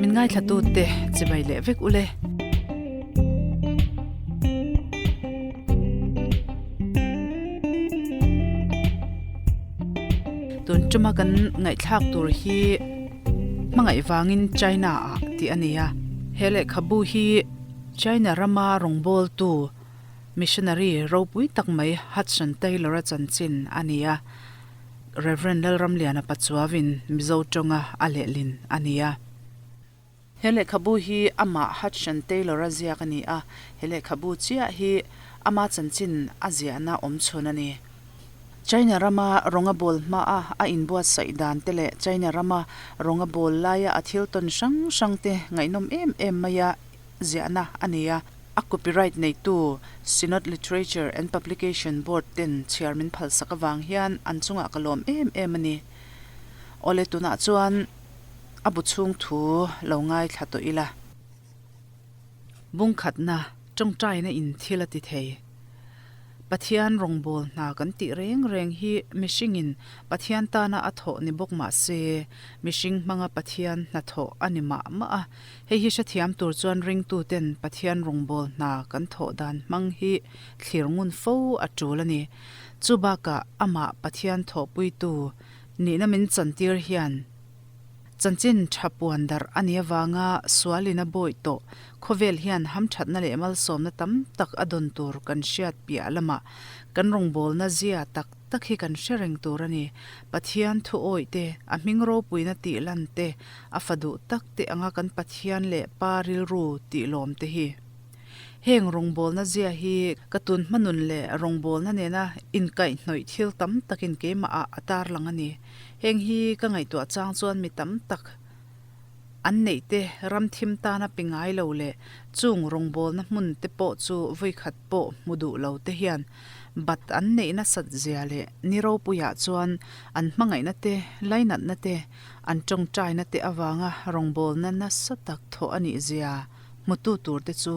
Min ngaithlatute chibai leh vek ule. Tun tuma kan ngaihthlak tur hi hmangaih vangin China ah tih a ni a. He lehkhabu hi China rama rawngbawltu missionary ropui tak mai Hudson Taylor-a chanchin a ni a. Rev. Lalramliana Pachuavin Mizo tawnga a lehlin a ni a. He lehkhabu hi amah Hudson Taylor-a ziak a ni a, he lehkhabu chiah hi ama chanchin a ziahna awm chhun a ni. China rama rawnga bawl hmaa a inbuatsaih dan te leh China rama rawnga bawl laia a thil tawn hrang hrang te ngaihnawm em em maia ziahna a ni a. A copyright neitu Synod Literature and Publication Board ten chhiar min phalsak avang hian an chungah ka lawm em em a ni. Awle tunah chuan a bu chhung thu lo ngaithla tawh ila. Bungkhatna tawngtaina in thil a ti thei. Pathian rawngbâwl hna kan tih rêng rêng hi mihringin Pathian tâna a thawh ni bawk mah se, mihring hmanga Pathian hnathawh a ni mah mah a. Hei hi hrethiam tûr chuan ringtuten Pathian rawngbâwl hna kan thawh dan hmang hi thlir ngun fo a ṭûl a ni. Chu bâkah amah Pathian thawhpuitu nihna min chantîr hian Chanchin tha puan darh a nih avanga sualin a bawih tawh khawvel hian hamthatna leh malsawmna tam tak a dawn tur kan hriat piah lamah kan rawngbawlna zia tak tak hi kan hre reng tur a ni. Pathian thu awih te, a hming ropuina tih lan te, a fa duh tak te anga kan Pathian leh Pa rilru tih lawm te hi. Heng rawngbawlna zia hi ka tun hmanun leh rawngbawlna nena inkaihhnawih thil tam takin keimah ah a tarlang a ni. Heng hi ka ngaihtuah chang chuan mi tam tak an neih te ram thim tana pe ngai lo leh chung rawngbawlna hmun te pawh chu vawikhat pawh hmu duh lo te hian bat an neih nasat zia leh ni ropuiah chuan an hmangaihna te, lainatna te, an tawngtaina te avanga rawngbawlna nasa tak thawh a nih zia hmutu tur te chu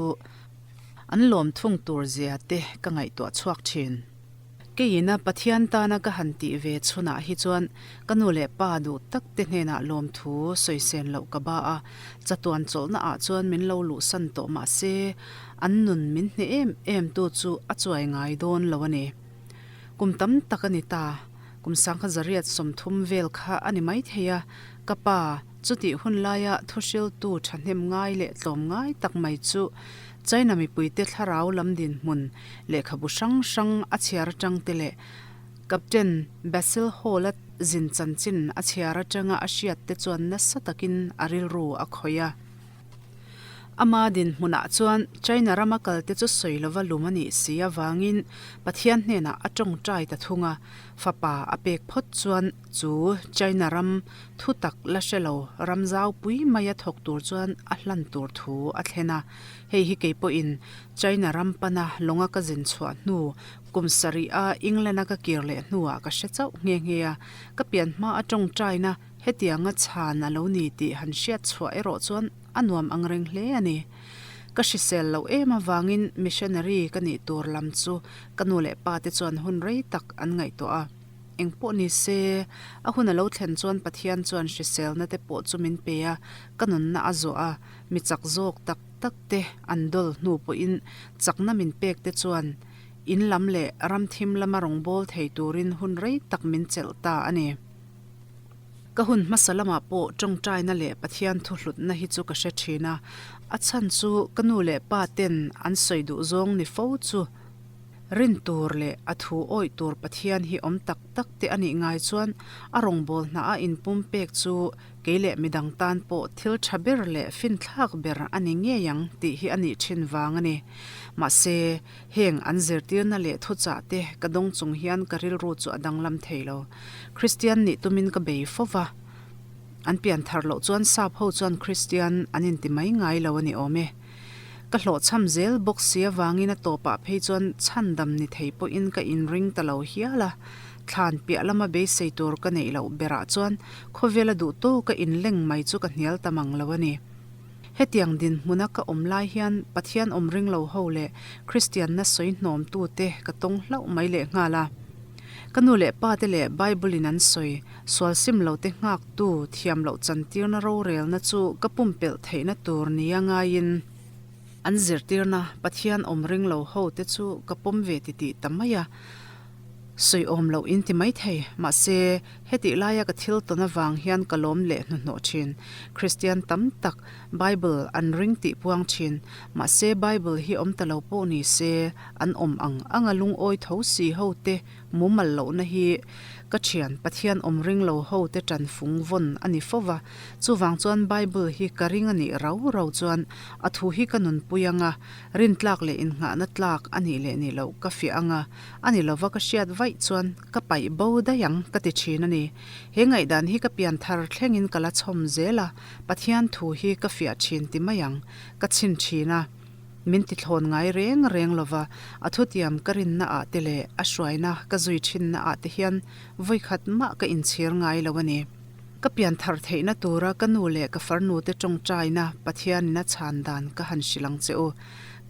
an lawm thung tur zia te ka ngaihtuah chhuak thin. Keiina Pathian tana ka han tih ve chhunah hi chuan ka nu leh pa duh tak te hnenah lawmthu sawisên loh ka ba a, chatuan chawlhna ah chuan min lo luhsan tawh mah se an nun min hneh em em tu chu a chuai ngai dawn lo a ni. Kum tam tak a ni ta, kum sangkha zariat 30 vel kha a ni maithei a, ka pa chutih hun laia thuhriltu thahnem ngai leh tlawm ngai tak mai chu China mipuite thlarau lam dinhmun lehkhabu hrang hrang a chhiar atang te leh Captain Basil Hall-a zin chanchin a chhiar atanga a hriat te chuan nasa takin a rilru a khawih a. Ama dinhmunah chuan China rama kalte chu sawi lova lum a nih si avangin Pathian hnenah a tawngtai ta thung a, fapa a pek phawt chuan Chu China ram thu tak la hre lo ram zaupui maia thawk tur chuan a hlan tur thu a thlen a. Hei hi kei pawhin China ram pana lawnga ka zin chhuah hnu kum sarih a England a ka kir leh hnuah ka hre chauh nghe nghe a. Ka pian hma a tawngtaina hetianga chhan a lo ni tih han hriat chhuah erawh chuan a nuam ang reng hle a ni. Ka hrisel loh em avangin missionary ka nih tur lam chu ka nu leh pa te chuan hun rei tak an ngaihtuah a. Eng pawh ni se, a hun a lo thlen chuan Pathian chuan hriselna te pawh chu min pe a, ka nunna a zawh a, mi chak zawk tak tak te an dawl hnu pawhin chakna min pek te chuan in lam leh ram thim lama rawngbâwl thei turin hun rei tak min chelh ta a ni. Ka hun hmasa lamah pawh tawngtaina leh Pathian thuhlutna hi chu ka hre thin a, a chhan chu ka nu leh pa ten an sawi duh zawng ni fo chu Rin tur leh a thu awih tur Pathian hi awm tak tak te a nih ngai chuan a rawngbâwl hna a inpum pek chu kei leh midang tan pawh thil tha ber leh finthlak ber a ni ngei ang tih hi a nih thin vang a ni. Mahse, heng an zirtirna leh thuchah te ka dawng chung hian ka rilru chu a danglam thei lo. Kristian nih tumin ka bei fo va, an pian thar loh chuan sap ho chuan Kristian an inti mai ngai lo a ni awm e. Ka hlawhchham zel bawk si avangin a tawpah phei chuan chhandam ni thei pawhin ka inring ta lo hial a, thlan piah lama beisei tur ka neih loh berah chuan khawvela duh tawka inleng mai chu ka hnial ta mang lo a ni. Hetiang dinhmuna ka awm lai hian Pathian awm ring lo ho leh Kristianna sawi hnawmtute ka tawng hlauh mai lehnghal a. Ka nu leh pa te leh Bible in an sawi, sual sim lo te nghaktu thiam loh chantirna rorelna chu ka pumpelh theihna tur nia ngaiin an zirtirna Pathian awm ring lo ho te chu ka pawm ve titih ta mai a. Sawi awm loh in ti mai thei, mahse hetih laia ka thil tawn avang hian ka lawm leh hnuhnawh thin. Kristian tam tak Bible an ring tih puang thin, mahse Bible hi awm ta lo pawh ni se an awm ang anga lungawi tho si ho te mumal lohna hi ka thian Pathian awm ring lo ho te tanfung vawn a ni fo va. Chuvang chuan Bible hi ka ring a nih rau rau chuan a thu hi ka nunpui anga rintlak leh innghahna tlak a nih leh nih loh ka fiah anga A ni lova ka hriat vaih chuan ka paih bo daih ang ka ti thin a ni. He ngaihdan hi ka pian thar thlengin ka la chhawm zel a, Pathian thu hi ka fiah thin ti mai ang, ka chhin thin a. Min ti thlawn ngai reng reng lova, a thutiam ka rinna ah te leh a hruaina ka zui thinna ah te hian vawikhat mah ka inchhir ngai lo a ni. Ka pian thar theihna tura ka nu leh ka farnu te tawngtaina Pathianin a chhan dan ka han hrilh ang che u.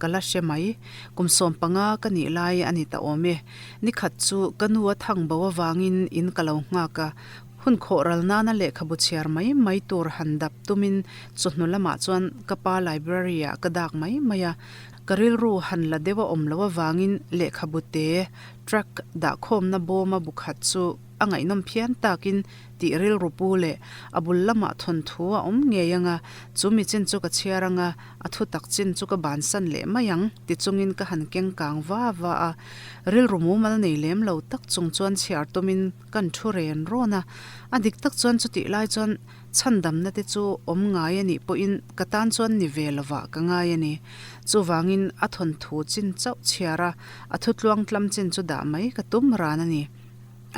Ka la hre mai. Kum 15 ka nih lai a ni ta awm e. Ni khat chu ka nu a thang bo avangin in ka lo nghak a, hun khawh ral nana lehkhabu chhiar mai mai tur han dap tumin chawhnu lamah chuan ka pa library ah ka dak mai mai a. Ka rilru han la deuh a awm loh avangin lehkhabu te truck dahkhawmna bawma bu khat chu a ngaihnawm phian takin tih rilru pu leh a bul lamah thawnthu a awm ngei anga chu mi chin chu ka chhiar anga a thu tak chin chu ka bansan leh mai ang ti chungin ka han keng kang va va a, rilru mumal nei lem lo tak chung chuan chhiar tumin kan thu ren rawn a, a dik tak chuan chutih lai chuan chhandamna te chu awm ngai a nih pawhin ka tan chuan ni ve lovah ka ngai a ni. Chuvangin a thawnthu chin chauh chhiar a, a thu tluangtlam chin chu dah mai ka tum ran a ni.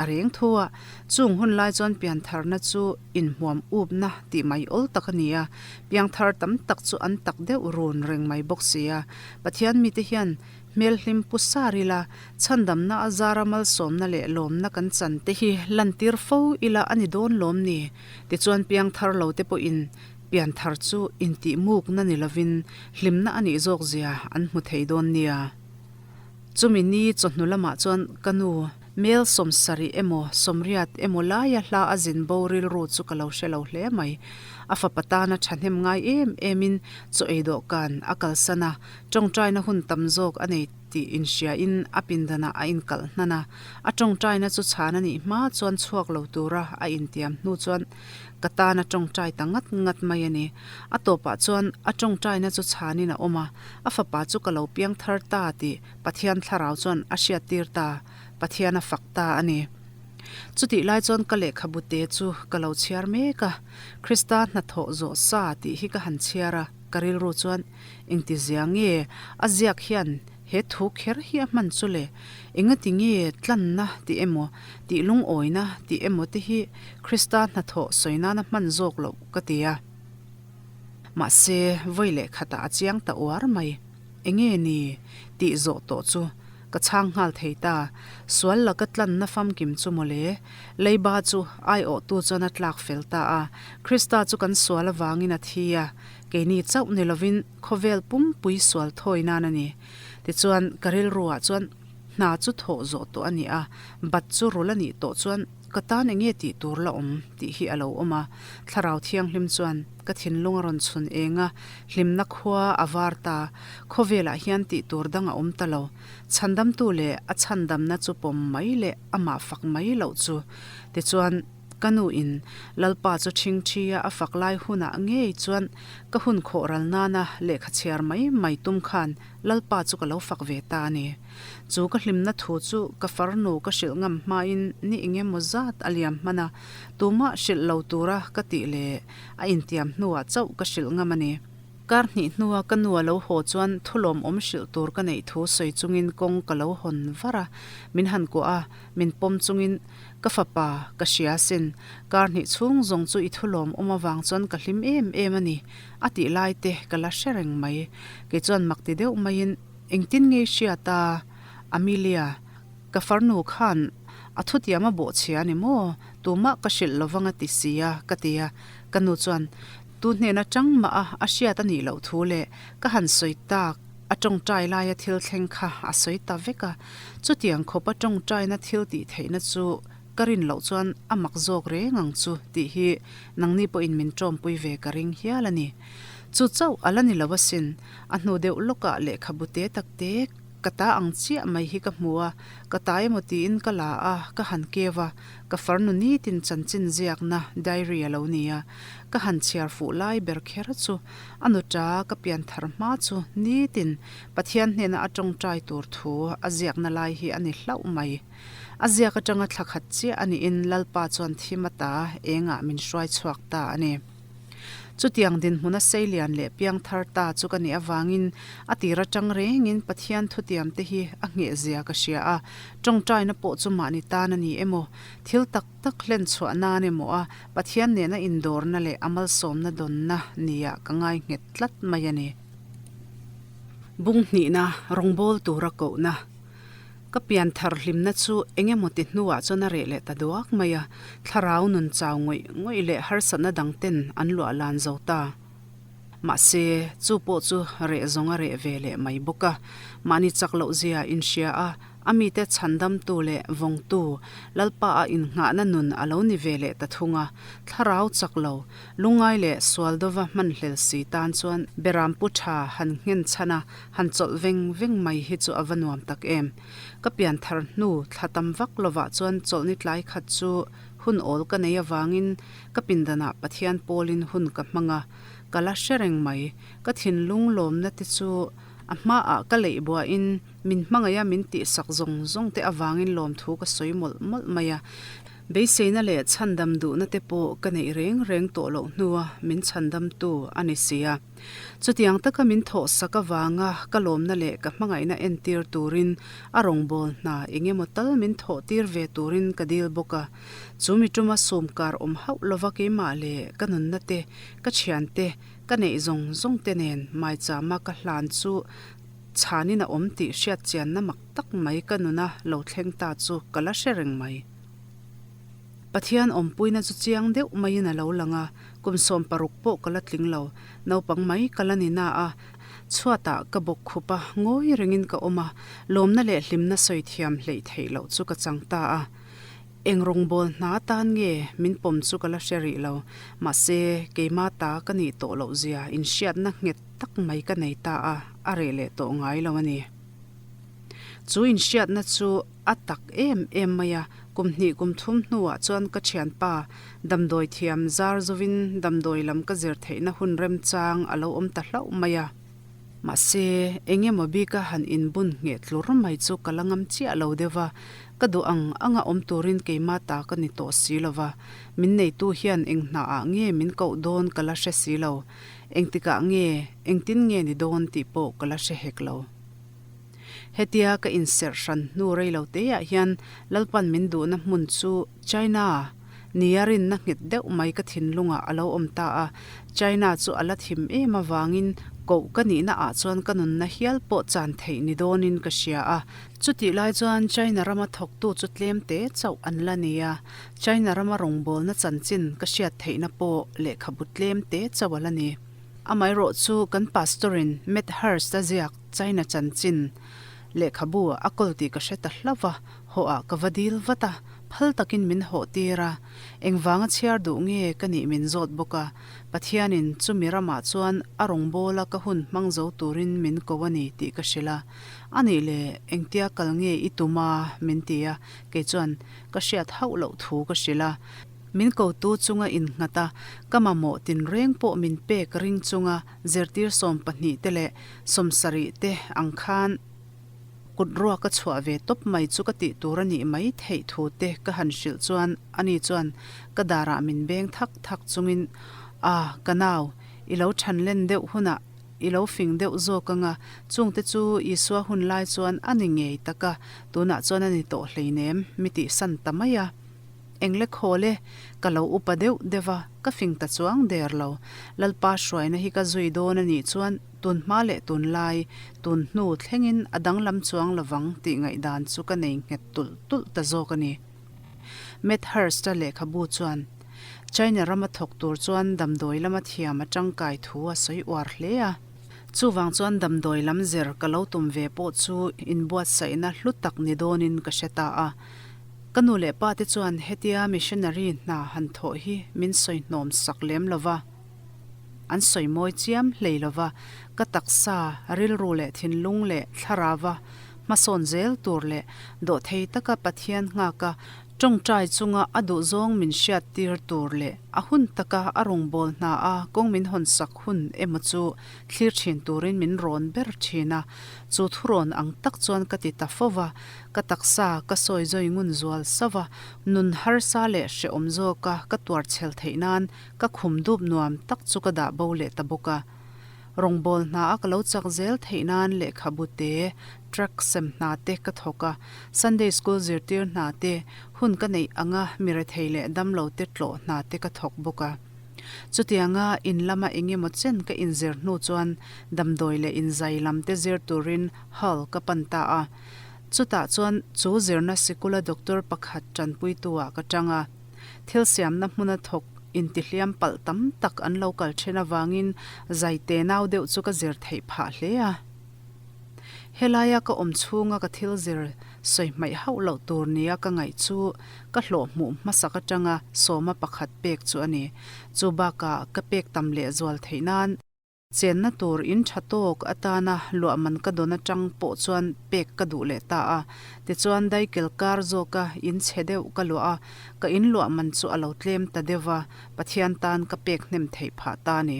A reng thu a, chung hun lai chuan piantharna chu inhmuam upna tih mai awl tak a ni a, piangthar tam tak chu an tak deuh run reng mai bawk si a. Pathian mite hian hmelhlim pu sar ila, chhandamna a zara malsawmna leh lawmna kan chan te hi lantir fo ila a ni dawn lawm ni? Tichuan piangthar lo te pawhin pianthar chu intihmukna ni lovin hlimna a nih zawk zia an hmu thei dawn nia. Chumi ni chawhnu lamah chuan ka nu mel 70 emaw 80 emaw laia hla a zin bo rilru chu ka lo hre lo hle mai. A fapa tana thahnem ngai em emin chaw ei dawhkan a kalsan a, tawngtaina hun tam zawk a nei tih inhriain a pindanah a inkalh hnan a. A tawngtaina chu chhan a nih hma chuan chhuak lo tura a intiam hnu chuan ka tana tawngtai ta ngat ngat mai a ni. A tawpah chuan a tawngtaina chu chhanin a awm a, a fapa chu ka lo piang thar ta tih Pathian thlarau chuan a hriattir ta, Pathian a fak ta a ni. Chutih lai chuan ka lehkhabu te chu ka lo chhiar mek a, Krista hnathawh zawh sa tih hi ka han chhiar a, ka rilru chuan engtizia nge a ziak hian he thu kher hi a hman chu le? Engati nge tlanna tih emaw, tih lungawina tih emaw te hi Krista hnathawh sawi nana hman zawk loh ka ti a. Mahse, vawi leh khatah a chiang ta uar mai. Enge ni? tih zawh tawh chu ka chhang nghal thei ta. Sual laka tlanna famkim chu mawle. Leiba chu aiawhtu chuan a tlak fel ta a. Krista chu kan sual avangin a thi a, keini chauh ni lovin khawvel pumpui sual thawi nan a ni. Tichuan, ka rilruah chuan hna chu thawh zawh tawh a ni a, bat chu rul a nih tawh chuan ka tan enge tih tur la awm tih hi a lo awm a. Thlarau Thianghlim chuan ka thinlung a rawn chhun eng a, hlimna khua a var ta. Khawvelah hian tih tur dang a awm ta lo. Chhandamtu leh a chhandamna chu pawm mai leh amah fak mai loh chu. Tichuan, ka nu in Lalpa chu ṭhingṭhi a a fak lai hunah ngei chuan ka hun khawh ral nana lehkha chhiar mai mai tum khan Lalpa chu ka lo fak ve ta a ni. Chu ka hlimna thu chu ka farnu ka hrilh ngam hmain ni engemaw zat a liam hman a, tumah hrilh lo tura ka tih leh a intiam hnuah chauh ka hrilh ngam a ni. Kar hnih hnua ka nu a lo haw chuan thu lawmawm hrilh tur ka neih thu sawi chungin kawng ka lo hawn var a, min han kuah a, min pawm chungin ka fapa ka hria asin, kar hnih chhung zawng chu i thu lawmawm avang chuan ka hlim em em a ni, a tih lai te ka la hre reng mai. Kei chuan mak ti deuh maiin engtin nge i hriat a, Amelia, ka farnu khan a thutiam a bawhchhia a ni maw? Tumah ka hrilh lovang a ti si a, ka ti a. Ka nu chuan, Tu hnen atang mah a a hriat a nih loh thu leh ka han sawi tak. A tawngtai laia thil thleng kha a sawi ta vek a, chutiang khawpa tawngtaina thil tih theihna chu ka rin loh chuan a mak zawk reng ang chu tih hi nangni pawhin min tawmpui ve ka ring hial a ni. Chu chauh a la ni lo asin, a hnu deuh lawkah lehkhabu te tak te ka ta ang chiah mai hi ka hmu a, ka ta emaw tiin ka la a, ka han keu a, ka farnu nitin chanchin ziakna diary a lo ni a, ka han chhiar fuh lai ber kher chu A nuṭa ka pian thar hma chu nitin Pathian hnena a tawngtai tur thu a ziakna lai hi a ni hlauh mai. A ziak atanga thla khat chiah a niin Lalpa chuan thim ata engah min hruai chhuak ta a ni. Chutiang dinhmuna seilian leh piang thar ta chu ka nih avangin a tir atang rengin Pathian thutiamte hi a nghehzia ka hria a, tawngtaina pawh chu mahni tan a ni emaw thil tak tak hlen chhuah nan emaw a Pathian nena indawrna leh a malsawmna dawnna nia ka ngai nghet tlat mai a ni. Bung hnihna, rawngbawl tura kohna. Ka pian thar hlimna chu eng emaw ti hnuah chuan a reh leh ta duak mai a, thlarau nun chau ngawih ngawih leh harsatna dang ten an luah lan zo ta. Mahse, chu pawh chu reh zawng a reh ve leh mai bawk a, mahni chak loh zia inhria a, A mite chhandamtu leh vawngtu Lalpa-a innghahna nun a lo ni ve leh ta thung a, thlarau chak lo, lungngai leh sual dova hmanhlel si tan chuan beram pu tha han nghen chhan a, han chawlh veng veng mai hi chu a va nuam tak em. Ka pian thar hnu thla tam vak lovah chuan chawlhni tlai khat chu hun awl ka nei avangin ka pindanah Pathian pawlin hun ka hmang a, ka la hre reng mai. Ka thinlung lawmna te chu a hmaah ka leih buahin Min hmangaih a min tihsak zawng zawng te avangin lawmthu ka sawi mawlh mawlh mai a. Beiseina leh chhandam duhna te pawh ka neih reng reng tawh loh hnua min chhandamtu a ni si a. Chutiang taka min thawhsak avanga ka lawmna leh ka hmangaihna entir turin a rawngbâwl hna eng emaw tal min thawhtir ve turin ka dil bawk a. Chu mi tuma sumkar awm hauh lova keimah leh ka nunna te, ka thiante, ka neih zawng zawng te nen maichama ka hlan chu Chhanin a awm tih hriat chianna mak tak mai ka nuna lo thleng ta chu ka la hre reng mai. Pathian awmpuina chu chiang deuh maiin a lo lang a, kum 16 pawh ka la tling lo, naupang mai ka la ni na a, chhuatah ka bawk khup a, ngawi rengin ka awm a, lawmna leh hlimna sawi thiam hleih theih loh chu ka chang ta a. Eng rawngbâwl hna atan nge min pawm chu ka la hre rih lo, mahse keima ta ka nih tawh loh zia inhriatna nghet tak mai ka nei ta a, a reh leh tawh ngai lo a ni. Chu inhriatna chu a tak em em mai a, kum hnih kum thum hnuah chuan ka thianpa damdawi thiam zar zovin damdawi lam ka zir theihna hun remchang a lo awm ta hlauh mai a. Mahse, eng emaw bika han inbun ngheh tlur mai chu ka la ngam chiah lo deuh va, ka duh ang anga awm turin keimah ta ka ni tawh si lo va, min neitu hian eng hnaah nge min koh dawn ka la hre si lo. Engtikah nge, engtin nge ni dawn tih pawh ka la hre hek lo. Hetia ka inserh hran hnu rei lo teah hian Lalpan min duhna hmun chu China nia rinna nghet deuh mai ka thinlungah a lo awm ta a, China chu a la thim em avangin koh ka nihna ah chuan ka nunna hial pawh chan theih ni dawnin ka hria a. Chutih lai chuan China rama thawktu chu tlem te chauh an la ni a, China rama rawngbawlna chanchin ka hriat theihna pawh lehkhabu tlem te chauh a la ni. Amaherawh chu kan Pastor-in Medhurst a ziak China chanchin lehkhabu a kawl tih ka hre ta hlauh va, hawhah ka va dil vat a, phal takin min hawh tir a. Engvanga chhiar duh nge ka nih min zawt bawk a, Pathianin chumi ramah chuan a rawngbawla ka hun hmang zo turin min ko a ni tih ka hrilh a. A nih le, engtia kal nge i tum a? min ti a, kei chuan ka hriat hauh loh thu ka hrilh a. Min kotu chunga innghat a, ka mamawh tinreng pawh min pek ring chunga zirtir 12 te leh 70 te ang khan kut ruak a chhuah ve tawp mai chu ka tih tur a nih mai theih thu te ka han hrilh chuan ani chuan ka darah min beng thak thak chungin, A, ka nau, i lo than len deuh hunah i lo fing deuh zawk anga, chungte chu Isua hun lai chuan a ni ngei tak a, tunah chuan a ni tawh hleinem, mi tihsan ta mai a. Engle khawl e, ka lo upa deuh deuh a, ka fing ta chuang der lo. Lalpa hruaina hi ka zui dawn a nih chuan tun hma leh tun lai, tun hnu thlengin a danglam chuang lovang tih ngaihdan chu ka nei nghet tulh tulh ta zawk a ni. Medhurst-a lehkhabu chuan China rama thawk tur chuan damdawi lama thiam a tangkai thu a sawi uar hle a. Chuvang chuan damdawi lam zir ka lo tum ve pawh chu inbuatsaihna hlu tak ni dawnin ka hre ta a. Ka nu leh pa te chuan hetia missionary hna han thawh hi min sawi hnawm sak lem lo va, an sawi mawi chiam hlei lo va, ka taksa, rilru leh thinlung leh thlarauva hmasawn zel tur leh dawhthei taka Pathian nghaka Tawngtai chunga a duhzawng min hriattir tur leh a hun taka a rawngbâwl hna a kawng min hawnsak hun emaw chu thlir thin turin min rawn ber thin a. Chu thurawn ang tak chuan ka ti ta fo va, ka taksa ka sawi zawi ngun zual sauh a, nun harsa leh hrehawm zawka ka tuar chhel theih nan ka khum dup nuam tak chu ka dah bo leh ta bawk a. Rawngbâwl hna a ka lo chak zel theih nan lehkhabu te, tract sem hna te ka thawk a, Sunday School zirtir hna te, hun ka neih anga mi rethei leh damlo te tlawh hna te ka thawk bawk a. Chutianga in lama eng emaw chen ka inzir hnu chuan damdawi leh inzai lam te zir turin Hull ka pan ta a. Chutah chuan chu zirna sikula doctor pakhat tanpuitu ah ka tang a. Thil siamna hmuna thawk intihliam palh tam tak an lo kal then avangin zai te nau deuh chu ka zir theih phah hle a. Helaia ka awm chhunga ka thil zir sawi hmaih hauh loh tur nia ka ngaih chu ka hlawh hmuh hmasak atanga sawma pakhat pek chu a ni. Chu bakah ka pek tam lehzual theih nan Chenna tur in tha tawk atana luah man ka dawn atang pawh chuan pek ka duh leh ta a. Tichuan daikel kar zawka in chhe deuh ka luah a, ka in luah man chu a lo tlem ta deuh va, Pathian tan ka pek hnem theih phah ta a ni.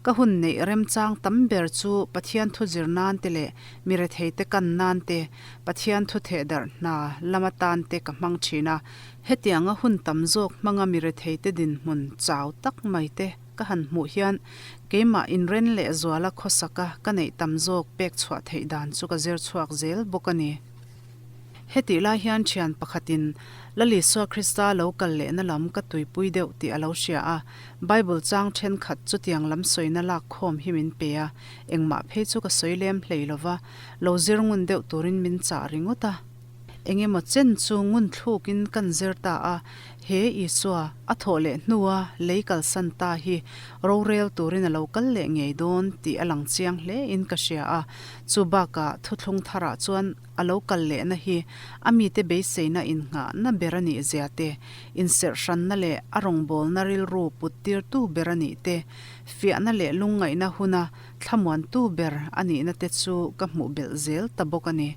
Ka hun neih remchang tam ber chu Pathian thu zir nan te leh mi rethei te kan nan te, Pathian thu theh darh hna lam atan te ka hmang thin a. Hetianga hun tam zawk hmanga mi rethei te dinhmun chau tak mai te, Ka han hmuh hian keimah inren leh zuala khawsaka ka neih tam zawk pek chhuah theih dan chu ka zir chhuak zel bawk a ni. Hetih lai hian thian pakhatin Lal Isua Krista lo kal lehna lam ka tuipui deuh tih a lo hria a, Bible chang thenkhat chutiang lam sawina lak khawm hi min pe a, engmah phei chu ka sawi lem hlei lova, lo zir ngun deuh turin min chah ringawt a. Engemaw chen chu ngun thlukin kan zir ta a, he Isua a thawh leh hnua lei kalsan ta hi rorel turin a lo kal leh ngei dawn tih a lang chiang hle in ka hria a, chu bakah thuthlung tharah chuan a lo kal lehna hi a mite beiseina innghahna ber a nih zia te, inserhhranna leh a rawngbawlna rilru put tirtu ber a nih te, fiahna leh lungngaihna huna thlamuantu ber a nihna te chu ka hmuh belh zel ta bawk a ni.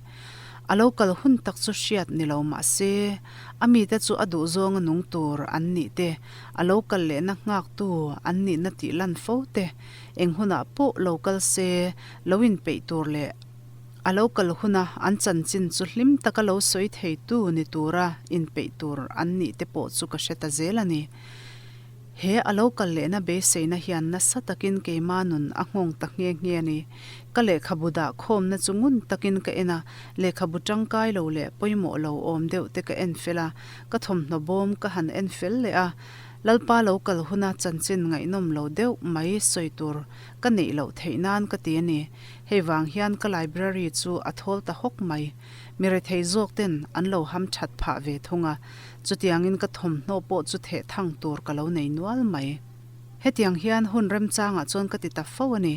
A lo kal hun tak chu hriat ni lo mah se, a mite chu a duhzawnga nung tur an nih te, a lo kal lehna nghaktu an nihna tih lan fo te, eng hunah pawh lo kal se, lo inpeih tur leh a lo kal huna an chanchin chu hlim taka lo sawi theitu ni tura inpeih tur an nih te pawh chu ka hre ta zel a ni. He a lo kal lehna beiseina hian nasa takin keima nun a nghawng ta nghe nghe a ni. Ka lehkhabu dah khawmna chu ngun takin ka en a, lehkhabu tangkai lo leh pawimawh lo awm deuh te ka en fel a, ka thawmhnaw bawm ka han en fel leh a, Lalpa lo kal huna chanchin ngaihnawm lo deuh mai sawi tur ka neih loh theih nan ka ti a ni. Hei vang hian ka library chu a thawl ta hawk mai. Mi rethei zawk ten an lo ham that phah ve thung a, Chutiangin ka thawmhnaw pawh chu theh thang tur ka lo nei nual mai. Hetiang hian hun remchangah chuan ka ti ta fo a ni.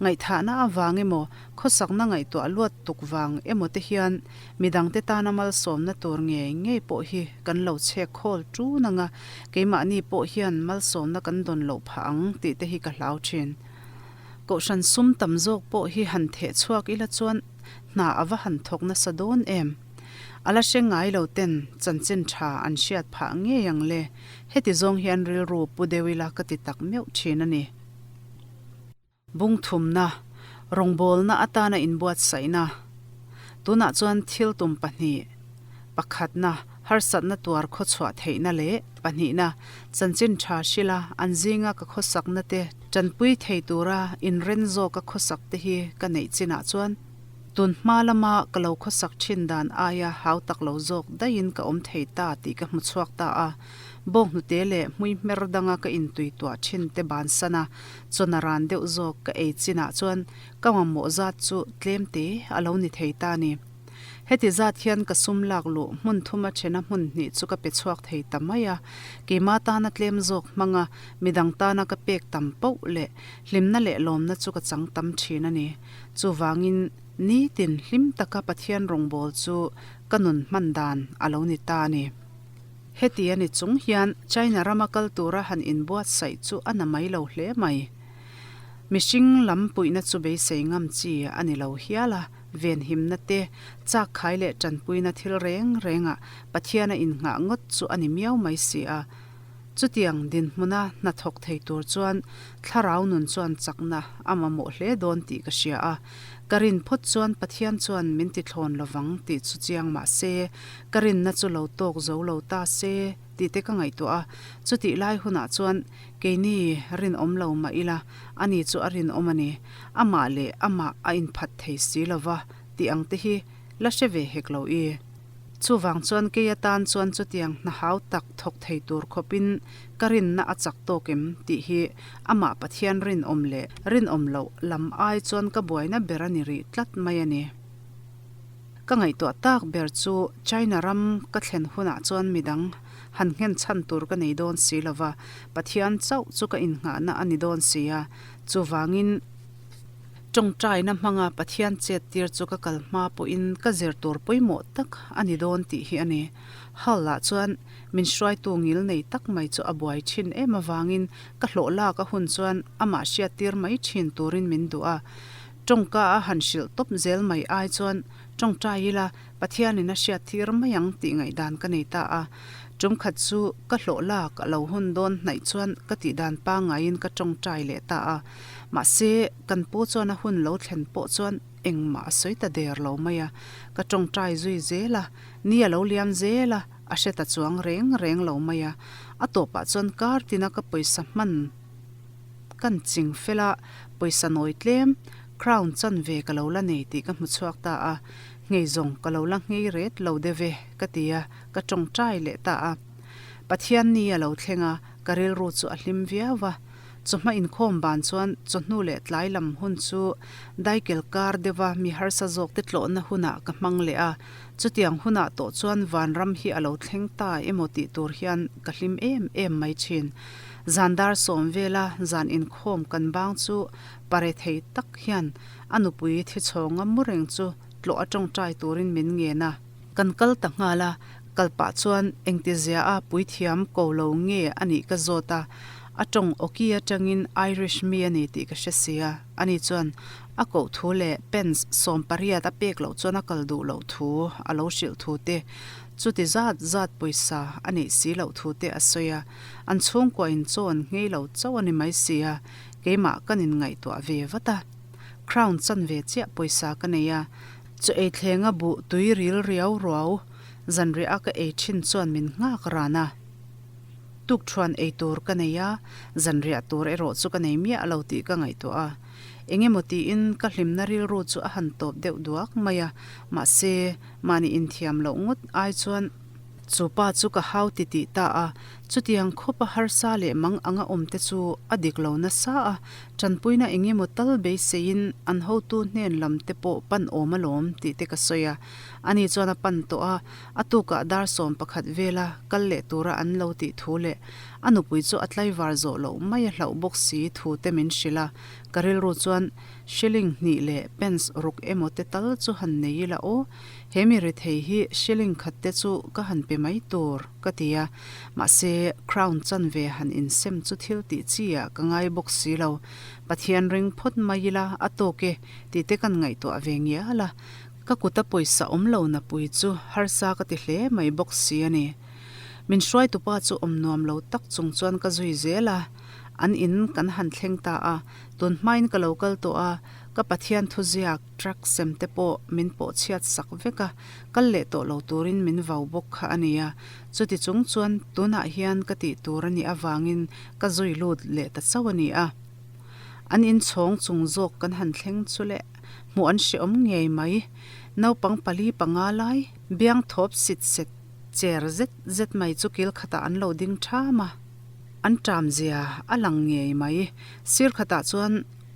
Ngaihthahna avang emaw, khawsakna ngaihtuah luat tuk vang emaw te hian midangte tana malsawmna tur ngei ngei pawh hi kan lo chhek khawl ṭun ang a, keimahni pawh hian malsawmna kan dawn loh phah ang tih te hi ka hlau ṭhin. Kohhran sum tam zawk pawh hi han theh chhuak ila chuan hna a va han thawk nasa dawn em? A la hre ngai lo ten chanchin tha an hriat phah ngei ang le, heti zawng hian rilru pu deuh ila ka ti tak meuh thin a ni. Bungthumna, rawngbawlna atana inbuatsaihna. Tunah chuan thil tum pahnih, pakhatna, harsatna tuar khawchhuah theihna leh pahnihna, chanchin tha hrila an zinga ka khawsakna te tanpui thei tura inren zawka khawsak te hi ka neih chinah chuan Tun hma lama ka lo khawsak thin dan aia hau tak lo zawk daihin ka awm thei ta tih ka hmu chhuak ta a. Bawnghnute leh hmui hmer danga ka intui tuah thin te bansan a, chawna ran deuh zawk ka ei chinah chuan ka mamawh zat chu tlem te a lo ni thei ta ni. Heti zat hian ka sum lak luh hmun thuma thena hmun hnih chu ka pe chhuak thei ta mai a. Keima tana tlem zawk hmanga midang tana ka pek tam poh leh hlimna leh lawmna chu ka chang tam thin a ni. Chuvangin nitin hlim taka Pathian rawngbâwl chu ka nun hman dan a lo ni ta a ni. Heti a ni chung hian China rama kal tura han inbuatsaih chu a na mai lo hle mai. Mihring lam puihna chu beisei ngam chi a ni lo hial a, venhimna te, chakkhai leh tanpuina thil reng rengah Pathian a innghah ngawt chu a ni miau mai si a. Chutiang dinhmuna hna thawk thei tur chuan thlarau nun chuan chakna a mamawh hle dawn tih ka hria a. Ka rin phawt chuan Pathian chuan min ti thlawn lovang tih chu chiang mah se, ka rinna chu lo tawk zo lo ta se tih te ka ngaihtuah a. Chutih lai hunah chuan keini rinawm lo mah ila, ani chu a rinawm a ni. Amah leh amah a inphat thei si lova tih ang te hi la hre ve hek lo i. Chuvang chuan kei atan chuan chutiang hna hau tak thawk thei tur khawpin ka rinna a chak tawk em tih hi amah Pathian rinawm leh rinawm loh lam ai chuan ka buaina ber a ni rih tlat mai a ni. Ka ngaihtuah tak ber chu China ram ka thlen hunah chuan midang han nghen chhan tur ka nei dawn si lova, Pathian chauh chu ka innghahna a ni dawn si a, chuvangin, Tawngtaina hmanga Pathian chet tir chu ka kal hma pawhin ka zir tur pawimawh tak a ni dawn tih hi a ni. Hall-ah chuan min hruaitu ngil nei tak mai chu a buai thin em avangin ka hlawh lak a hun chuan amah hriat tir mai thin turin min duh a. Tawngka a han hrilh tawp zel mai ai chuan tawngtai ila Pathianin a hriat tir mai ang tih ngaihdan ka nei ta a. Tum khat chu ka hlawh lak a lo hun dawn hnaih chuan ka tihdan pangaiin ka tawngtai leh ta a. Mahse, kan pu chuan a hun lo thlen pawh chuan engmah a sawi ta der lo mai a. Ka tawngtai zui zel a, ni a lo liam zel a, a hre ta chuang reng reng lo mai a. A tawpah chuan kar tina ka pawisa hman kan ching fel a, pawisa nawi tlem, crown chanve ka lo la nei tih ka hmu chhuak ta a. Nghei zawng ka lo la nghei ret lo deuh e, ka ti a, ka tawngtai leh ta a. Pathian ni a lo thleng a, ka rilru chu a hlim viau a. Chawhma inkhawm ban chuan chawhnu leh tlai lam hun chu daikel kar deuha mi harsa zawk te tlawhna hunah ka hmang leh a. Chutiang hunah tawh chuan vanram hi a lo thleng ta emaw tih tur hian ka hlim em em mai thin. Zan dar sawm vela zan inkhawm kan bang chu pare thei tak hian a nupui thichhawnga mu reng chu tlawh a tawngtai turin min ngen a. Kan kal ta nghal a, kal pah chuan engtizia a puithiam ko lo nge a nih ka zawt a, a tawng awki atangin Irish mi a ni tih ka hre si a, ani chuan a koh thu leh pence 18 a pek loh chuan a kal duh loh thu a lo hrilh thu te, chuti zat zat pawisa a neih si loh thu te a sawi a, an chhungkua in chaw an nghei lo chauh a ni mai si a, keimah kan inngaihtuah ve vat a. Crown chanve chiah pawisa ka nei a, Chaw ei thlenga buh tui ril riau ruau zanriah a ka ei thin chuan min nghak ran a. Tukthuan ei tur ka nei a, zanriah tur erawh chu ka nei miah lo tih ka ngaihtuah a. Eng emaw tiin ka hlimna rilru chu a han tawp deuh duak mai a, mahse mahni inthiam loh ngawt ai chuan, Chu pa chu ka hau ti tih ta a, chutiang khawpa harsa leh mang anga awm te chu a dik lo nasa a, tanpuina eng emaw tal beiseiin an hotu hnen lam te pawh pan awm alawm tih te ka sawi a. Ani chuan a pan tawh a, a tukah dar 11 vela kal leh tura an lo tih thu leh a nupui chu a tlaivar zawh loh mai a hlauh bawk si thu te min hrilh a, ka rilru chuan shilling hnih leh pence ruk emaw te tal chu han nei ila aw, He mi rethei hi shilling khat te chu ka han pe mai tur ka ti a, mahse crown chanve han insem chu thil tih chi ah ka ngai bawk si lo. Pathian ring phawt mai ila a tawk e tih te kan ngaihtuah ve ngial a, ka kuta pawisa awm lo na pui chu harsa ka ti hle mai bawk si a ni. Min hruaitupa chu awm nuam lo tak chung chuan ka zui zel a, an in kan han thleng ta a, tun hmain ka lo kal tawh a, ka Pathian thuziak, Truck sem te pawh min pawh chhiat sak vek a, kal leh tawh lo turin min vau bawk kha a nia. Chuti chung chuan tunah hian ka tih tur a nih avangin ka zui lut leh ta chauh a ni a. An inchhawng chung zawk kan han thleng chu le, hmuh an hreawm ngei mai. Naupang pali panga lai, biang thawp sit set cher zet zet mai chu kil khatah an lo ding ṭham a. An ṭam zia a lang ngei mai. Sir khatah chuan.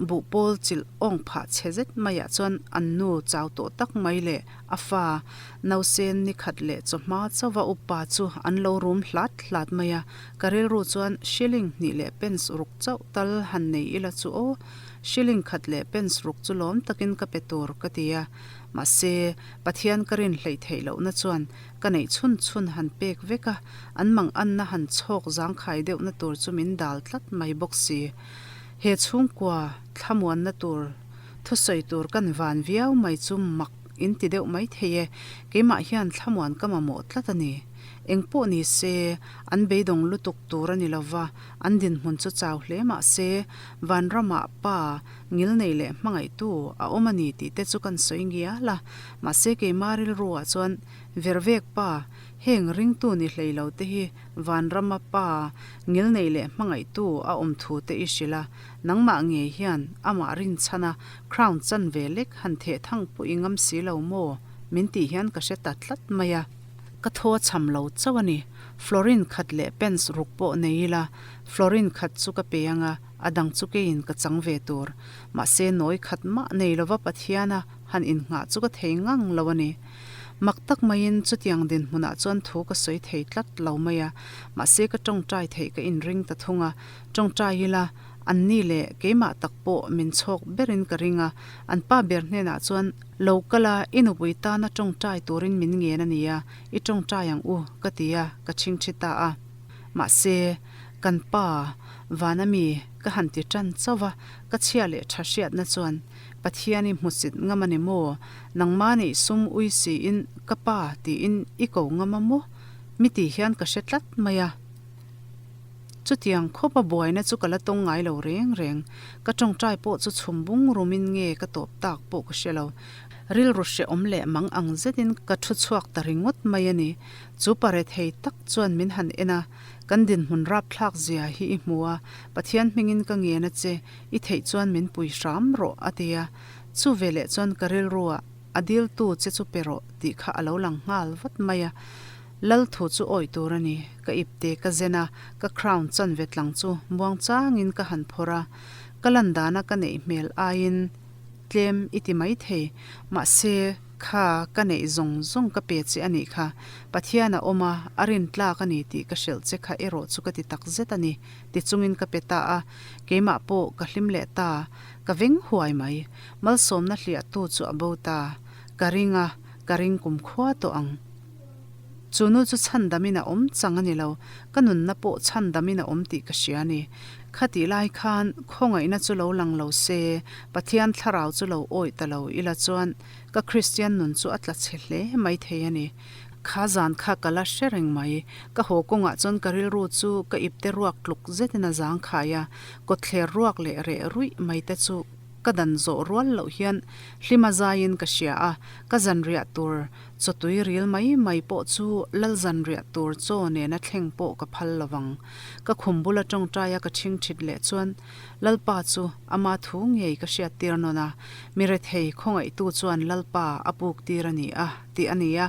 Buhpawl chilh awng phah chhe zet maiah chuan an nu chau tawh tak mai leh a fa nausen ni khat leh chawhma chauha upa chu an lo rum hlat hlat mai a. Ka rilru chuan shilling hnih leh pence ruk chauh tal han nei ila chu aw, shilling khat leh pence ruk chu lawm takin ka pe tur ka ti a. Mahse, Pathian ka rin hleih theih lohna chuan ka neih chhun chhun han pek vek a, an manganna han chhawk zangkhai deuhna tur chu min dal tlat mai bawk si. He chhungkua thlamuanna tur thusawi tur kan van viau mai chu mak in ti deuh mai thei e, keimah hian thlamuan ka mamawh tlat a ni. Eng pawh ni se, an beidawng lutuk tur a ni lo va, an dinhmun chu chau hle mah se, vanramah pa ngilnei leh hmangaihtu a awm a ni tih te chu kan sawi ngial a, mahse keimah rilruah chuan vervek pa Heng ringtu ni hlei lo te hi vanrama pa ngilnei leh hmangaihtu a awm thu te i hrilh a, nangmah ngei hian amah rinchhana crown chan ve lek han theh thang pawh i ngam si lo maw? Min tih hian ka hre ta tlat mai a. Ka thaw a cham lo chauh a ni. Florin khat leh pence ruk pawh nei ila, florin khat chu ka pe anga a dang chu keiin ka chang ve tur. Mahse nawi khat mah nei lova Pathiana han innghah chu ka thei ngang lo a ni. Mak tak maiin chutiang dinhmunah chuan thu ka sawi thei tlat lo mai a, mahse ka tawngtai theih ka inring ta thung a, tawngtai ila anni leh keimah tak pawh min chhawk berin ka ring a, an pa ber hnenah chuan lo kal a, i nupui tana tawngtai turin min ngen a nia, i tawngtai ang u ka ti a, ka chhingchhi ta a. Mahse, kan pa vana mi ka han ti tan chauh a, ka chhia leh tha hriatna chuan Pathian i hmusit ngam a ni maw? Nangmah nih sum ui siin ka pa tiin i ko ngam a maw? Mi ti hian ka hre tlat mai a. Chutiang khawp a buaina chu ka la tawng ngai lo reng reng. Ka tawngtai pawh chu chhum bung rumin nge ka tawp tak pawh ka hre lo. Rilru hrehawm leh mang ang zetin ka thu chhuak ta ringawt mai a ni. Chu pare thei tak chuan min han en a, Kan dinhmun rapthlak zia hi i hmu a, Pathian hmingin ka ngen a che, I theih chuan min pui hram rawh, a ti a. Chu veleh chuan ka rilruah, A diltu che chu pe rawh, tih kha a lo lang nghal vat mai a. Lal thu chu awih tur a ni. Ka ipte ka zen a, ka crown chanve tlang chu muang changin ka han phawrh a. Ka lan dana ka neih hmel aiin tlem i ti mai thei. Mahse, kha ka neih zawng zawng ka pe che a nih kha. Pathian a awm a, a rintlak a ni tih ka hrilh che kha erawh chu ka ti takzet a ni. Ti chungin ka pe ta a, keimah pawh ka hlim leh ta, ka veng huai mai. Malsawmna hliahtu chu a bo ta, ka ring a, ka ring kumkhua tawh ang. Chu nu chu chhandamin a awm chang a ni lo, ka nunna pawh chhandamin a awm tih ka hria a ni. Khatih lai khan khawngaihna chu lo lang lo se, Pathian thlarau chu lo awih ta lo ila chuan ka Kristian nun chu a tla chhe hle mai thei a ni. Kha zan kha ka la hre reng mai. Ka haw kawngah chuan ka rilru chu ka ipte ruak tluk zetin a zang khai a, kawtthler ruak leh reh ruih mai te chu ka dan zawh rual loh hian hlima zaiin ka hria a, ka zanriah tur chawtui ril mai mai pawh chu lal zanriah tur chaw nena thleng pawh ka phal lo vang. Ka khum bula tawngtaia ka chhingchhit leh chuan Lalpa chu ama thu ngei ka hriattir nawn a, mi rethei khawngaihtu chuan Lalpa a puk tir a ni a, tih a ni a.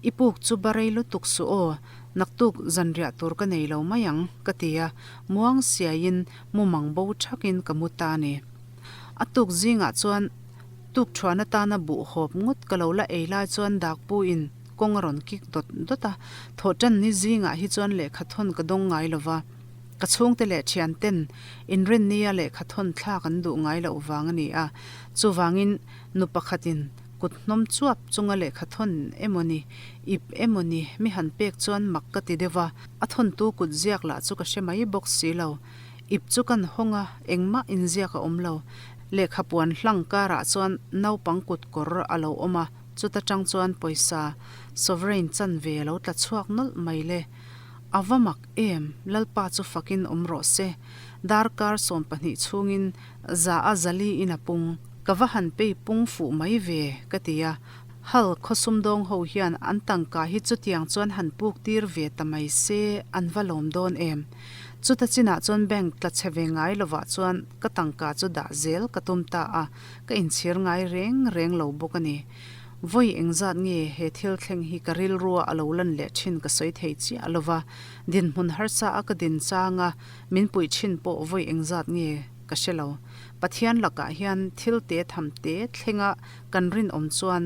I puk chu ba rei lutuk suh aw, naktuk zanriah tur ka nei lo mai ang, ka ti a, muang siaiin mumang bo thakin ka mu ta a ni. A tuk zingah chuan tuk thuan atana buh hawp ngawt ka lo la ei lai chuan dakpuin kawng a rawn kik dawt dawt a, thawhtan ni zingah hi chuan lehkha thawn ka dawng ngai lo va. Ka chhungte leh thianten inrinnia lehkha thawn thlak an duh ngai loh vang a ni a, chuvangin nu pakhatin kut hnawm chuap chunga lehkha thawn emaw ni, ip emaw ni mi han pek chuan mak ka ti deuh a, a thawntu kut ziak lah chu ka hre mai bawk si lo. Ip chu kan hawng a, engmah inziak a awm lo. Lehkha puan hlang karah chuan naupang kut kawr a lo awm a, chuta tang chuan pawisa sovereign chanve a lo tla chhuak nawlh mai le. A va mak em, Lalpa chu fakin awm rawh se. Darkar 12 chhungin za a zali in a pung. Ka va han pei pung fuh mai ve, ka ti a. Hal khaw sumdawng ho hian an tangka hi chutiang chuan han puk tir ve ta mai se an va lawm dawn em. Chuta chinah chuan bank tla chhe ve ngai lovah chuan ka tangka chu dah zel ka tum ta a, ka inchhir ngai reng reng lo bawk a ni. Vawi engzat nge he thil thleng hi ka rilrua a lo lan leh thin ka sawi thei chiah lo va, dinhmun harsa a ka din changa min puih thin pawh vawi engzat nge? ka hre lo. Pathian lakah hian thil te tham te thlenga kan rinawm chuan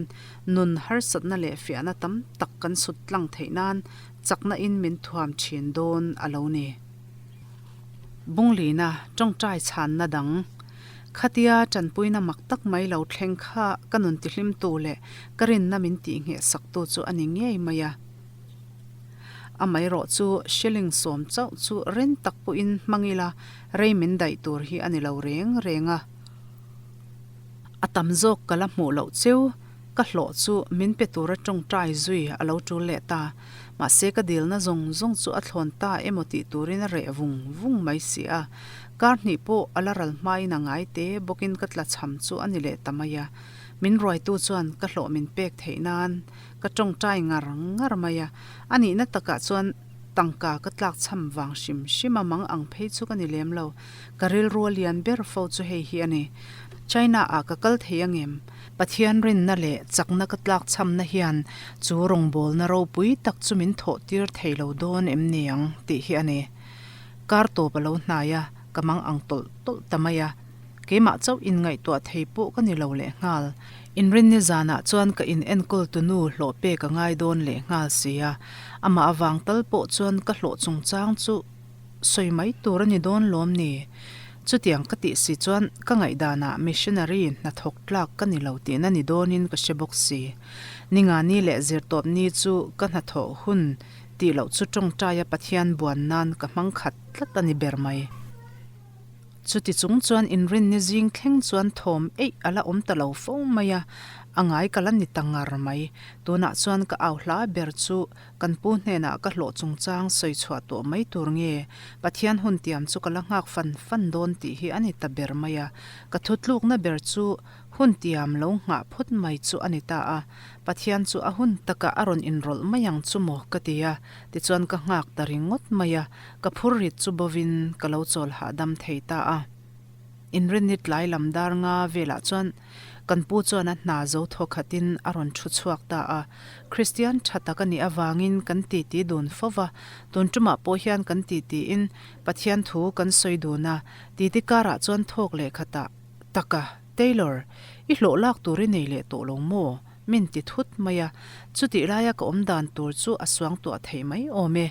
nun harsatna leh fiahna tam tak kan sut tlang theih nan chakna in min thuam thin dawn a lo ni. Bunglina tawngtai chhanna dang Khatia tanpuina mak tak mai lo thleng kha ka nun tihlimtu leh ka rinna min tihngheh saktu chu a ni ngei mai a. Amaherawh chu shilling sawm chauh chu ren tak pawhin hmang ila rei min daih tur hi a ni lo reng reng a. A tam zawk ka la hmuh loh cheu, ka hlawh chu min pe tura tawngtai zui a lo tul leh ta. Mahse ka dilna zawng zawng chu a thlawn ta emaw tih turin a reh vung vung mai si a. Kar hnih pawh a la ral hmain a ngai te bawkin ka tlachham chu a ni leh ta mai a. Min ruaitu chuan ka hlawh min pek theih nan Ka tawngtai ngar ngar mai a, a nihna takah chuan tangka ka tlak chham vang hrim hrim a mang ang phei chu ka ni lem lo. Ka rilru a lian ber fo chu hei hi a ni. China ah ka kal thei angem? Pathian rinna leh chakna ka tlak chhamna hian chu rawngbawlna ropui tak chu min thawh tir thei lo dawn em ni ang tih hi a ni. Kar tawp a lo hnai a, ka mang ang tawlh tawlh ta mai a. Keimah chauh inngaihtuah thei pawh ka ni lo lehnghal. Inrinni zanah chuan ka in enkawl tunu hlawh pek a ngai dawn lehnghal sia. Amah avang tal pawh chuan ka hlawh chungchang chu sawi mai tur a ni dawn lawm ni? Chutiang ka tih si chuan ka ngaihdanah missionary hnathawk tlak ka ni lo tihna ni dawnin ka hre bawk si. Ningani leh zirtawpni chu ka hnathawh hun tih loh chu tawngtaia Pathian buan nan ka hmang khat tlat a ni ber mai. Chuti chung chuan inrinni zing thleng chuan thawm eih a la awm ta lo fo mai a, a ngai ka la ni ta ngar mai. Tunah chuan ka au hla ber chu kan pu hnenah ka hlawh chungchang sawi chhuah tawh mai tur nge, Pathian hun tiam chu ka la nghak fan fan dawn tih hi a ni ta ber mai a. Ka thutlukna ber chu Hun tiam lo nghah phawt mai chu a ni ta a, Pathian chu a hun takah a rawn inrawlh mai ang chu maw ka ti a, tichuan ka nghak ta ringawt mai a, ka phur rit chu bovin ka lo chawl hahdam thei ta a. Inrinni tlai lam dar nga velah chuan kan pu chuan a hna zo thaw khatin a rawn thu chhuak ta a, Kristian tha tak a nih avangin kan titi dun fo va, tun tumah pawh hian kan titiin Pathian thu kan sawi dun a, titi karah chuan thawk leh khatah Taka, Taylor, i hlawh lak tur i nei leh tawh lo maw? Min ti thut mai a, chutih laia ka awm dan tur chu a suang tuah theih mai awm e.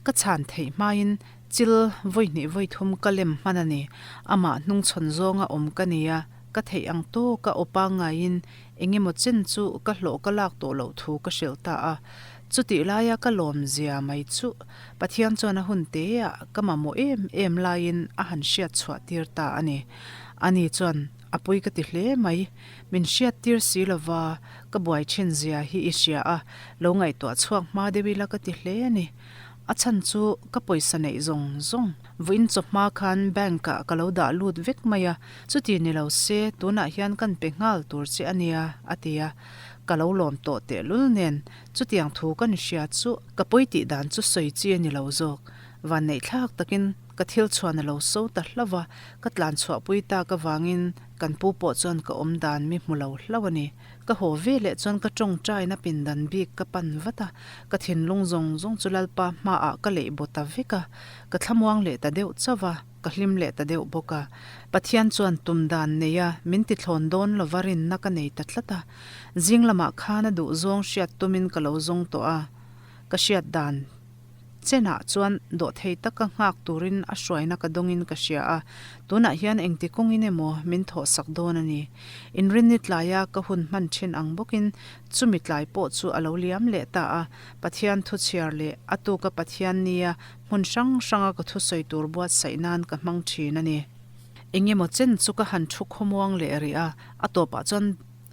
Ka chhan theih hmain chil vawi hnih vawi thum ka lem hman a ni. Amah hnungchhawn zawnga awm ka ni a, ka theih ang tawka aw pangngaiin eng emaw chen chu ka hlawh ka lak tawh loh thu ka hrilh ta a. Chutih laia ka lawm zia mai chu Pathian chuan a hun teah ka mamawh em em laiin a han hriat chhuah tir ta a ni. Ani chuan, A pui ka ti hle mai. Min hriat tir si lova, ka buai thin zia hi i hria a, lo ngaihtuah chhuak hma deuh ila ka ti hle a ni. A chhan chu ka pawisa neih zawng zawng vawiin chawhma khan bank ah ka lo dah lut vek mai a, chuti ni lo se tunah hian kan pe nghal tur che a nia, a ti a. Ka lo lawm tawh tehlul nen chutiang thu kan hria chu ka pawi tih dan chu sawi chi a ni lo zawk. Vanneihthlak takin ka thil chhuan a lo so ta hlauh a, ka tlan chhuahpui tak avangin kan pu pawh chuan ka awm dan mi hmu lo hlauh a ni. Ka haw ve leh chuan ka tawngtaina pindan bik ka pan vat a, ka thinlung zawng zawng chu Lalpa hmaah ka leih baw ta vek a, ka thlamuang leh ta deuh chauh a, ka hlim leh ta deuh bawk a. Pathian chuan tum dan nei a, min tithlawn dawn lova rinna ka nei ta tlat a. Zing lamah khan a duhzawng hriat tumin ka lo zawng tawh a, ka hriat dan. Chenah chuan dawhthei taka nghak turin a hruaina ka dawngin ka hria a, tunah hian engti kawngin emaw min thawhsak dawn a ni. Inrinni tlaia ka hun hman thin ang bawkin chumi tlai pawh chu a lo liam leh ta a, Pathian thu chhiar leh a tuka Pathian nia hmun hrang hranga ka thusawi tur buatsaih nan ka hmang thin a ni. Engemaw chen chu ka han thu khawmuang leh rih a, a tawpah chuan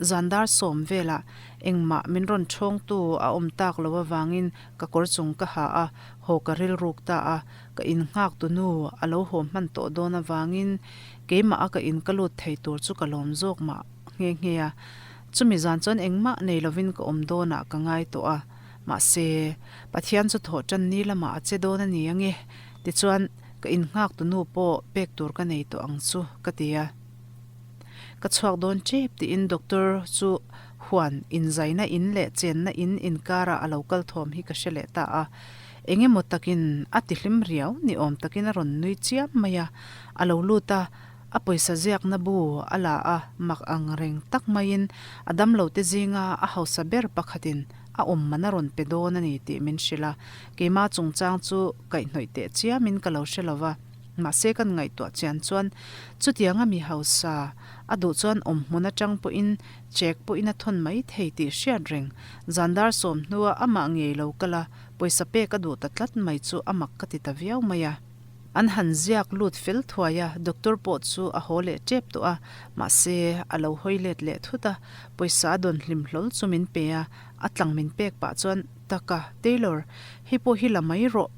Zandar sawm velah engmah min rawn ṭhawngtu a awm tak lo avangin ka kawr chung ka ha a, haw ka rilruk ta a, ka in nghak tu nu a lo haw hman tawh dawn avangin keimah a ka in ka lut thei tur chu ka lawm zawk mah nghe nghe a. Chumi zan chuan engmah nei lovin ka awm dawnah ka ngai tawh a, mahse Pathian chu thawh ṭan ni lamah a che dawn a ni ange, tichuan ka in nghak tu nu pawh pek tur ka nei tawh ang chu ka ti a. Ka chhuak dawn tep tiin doctor chu huan inzaina in leh chenna in inkarah a lo kal thawm hi ka hre leh ta a. Eng emaw takin a ti hlim riau ni awm takin a rawn nui chiam mai a. A lo lut a, A pawisa ziakna bu a la a, mak ang reng tak maiin a damlote zinga a hausa ber pakhatin a awm man a rawn pe dawn a ni tih min hrilh a. Keima chungchang chu kaihhnawih teh chiamin ka lo hre lo va, mahse kan ngaihtuah chian chuan chutianga mi hausa a duh chuan awm hmun atang pawhin check pawhin a thawn mai thei tih hriat reng. Zan dar sawm hnua amah ngei lo kal a, pawisa pek a duh ta tlat mai chu a mak ka ti ta viau mai a. An han ziak lut fel thuai a, doctor pawh chu a haw leh tep tawh a, mahse a lo hawi let leh thut a, pawisa a dawn hlim hlawl chu min pe a, a tlang min pek pah chuan, Taka, Taylor, hei pawh hi la mai rawh,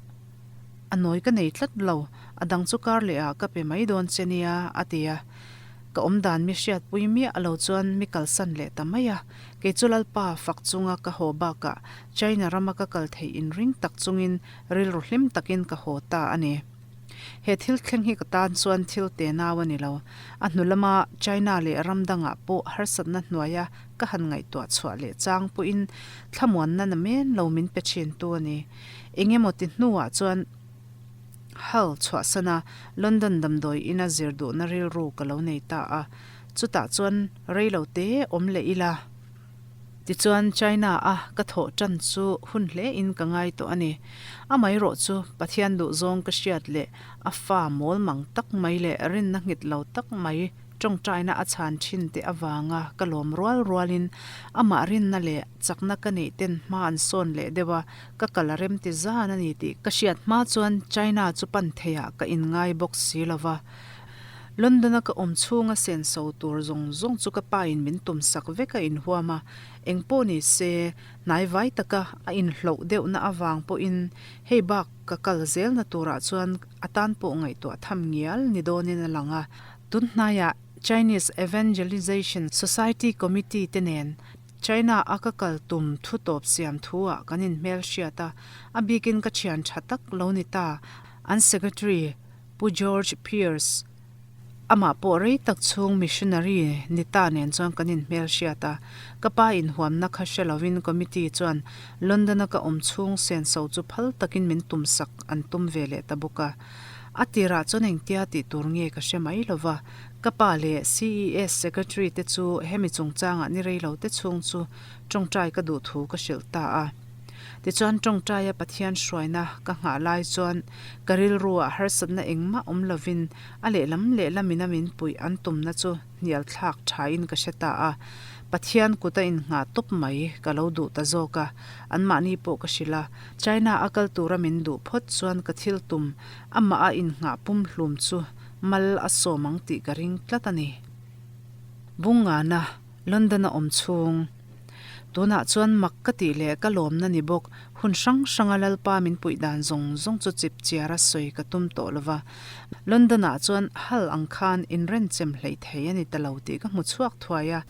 a nawi ka nei tlat lo, a dang chu kar leh ah ka pe mai dawn che nia, a ti a. Ka awmdan mi hriatpui miah lo chuan mi kalsan leh ta mai a, kei chu Lalpa fak chunga ka haw bakah China rama ka kal theih inring tak chungin Rilru hlim takin ka haw ta a ni. He thil thleng hi ka tan chuan thil te nau a ni lo. A hnu lama China leh ram dangah pawh harsatna hnuaia ka han ngaihtuah chhuah leh chang pawhin thlamuanna na men lo min pe thin tu a ni. Eng emaw ti hnuah chuan Hull chhuahsana London damdawi ina zir duhna rilru ka lo nei ta a. Chutah chuan rei lo te awm leh ila. Tichuan China a ka thawh tan chu hun hle in ka ngai tawh a ni. Amaherawh chu Pathian duhzawng ka hriat leh a fa mawl mang tak mai leh rinna nghet lo tak mai tawngtaina a chhan thin te avanga ka lawm rual rualin amah rinna leh chakna ka neih ten hma an sawn leh deuh a, ka kal a rem ti zan a ni tih ka hriat hma chuan China chu pan theiah ka inngai bawk si lova. London-a ka awm chhunga senso tur zawng zawng chu ka pain min tumsak vek a inhuam a, eng pawh ni se, hnaivai taka a inhloh deuhna avang pawhin hei bak ka kal zelna turah chuan a tan pawh ngaihtuah tham ngial ni dawnin a lang a. Tunhnaiah Chinese Evangelization Society Committee te nen China-a ka kal tum thu tawp siam thu-ah kan inhmelhriat a, a bikin ka thian tha tak lo ni ta, an Secretary, Pu George Pearce, amah pawh rei tak chhung missionary ni ta nen chuan kan inhmelhriat a. Ka pa inhuamna kha hre lovin committee chuan London-a ka awm chhung senso chu phal takin min tumsak an tum ve leh ta bawk a. A tirah chuan engtia tih tur nge ka hre mai lova, ka pa leh CES secretary te chu hemi chungchangah ni rei lo te chhung chu tawngtai ka duh thu ka hrilh ta a. Tichuan tawngtaia Pathian hruaina ka nghah lai chuan ka rilruah harsatna engmah awm lovin a lehlam lehlamin a min puih an tumna chu hnial thlak thain ka hre ta a. Pathian kut a innghah tawp mai ka lo duh ta zawk a, anmahni pawh ka hrilh a. China a kal tura min duh phawt chuan ka thil tum amah a innghah pumhlum chu mal a sawm ang tih ka ring tlat a ni. Bungngana, London a awm chhung. Tunah chuan mak ka tih leh ka lawmna ni bawk, hun hrang hranga Lalpa min puih dan zawng zawng chu chip chiara sawi ka tum tawh lo va. London-ah chuan hal ang khan inrenchem hleih thei a ni ta lo tih ka hmu chhuak thuai a.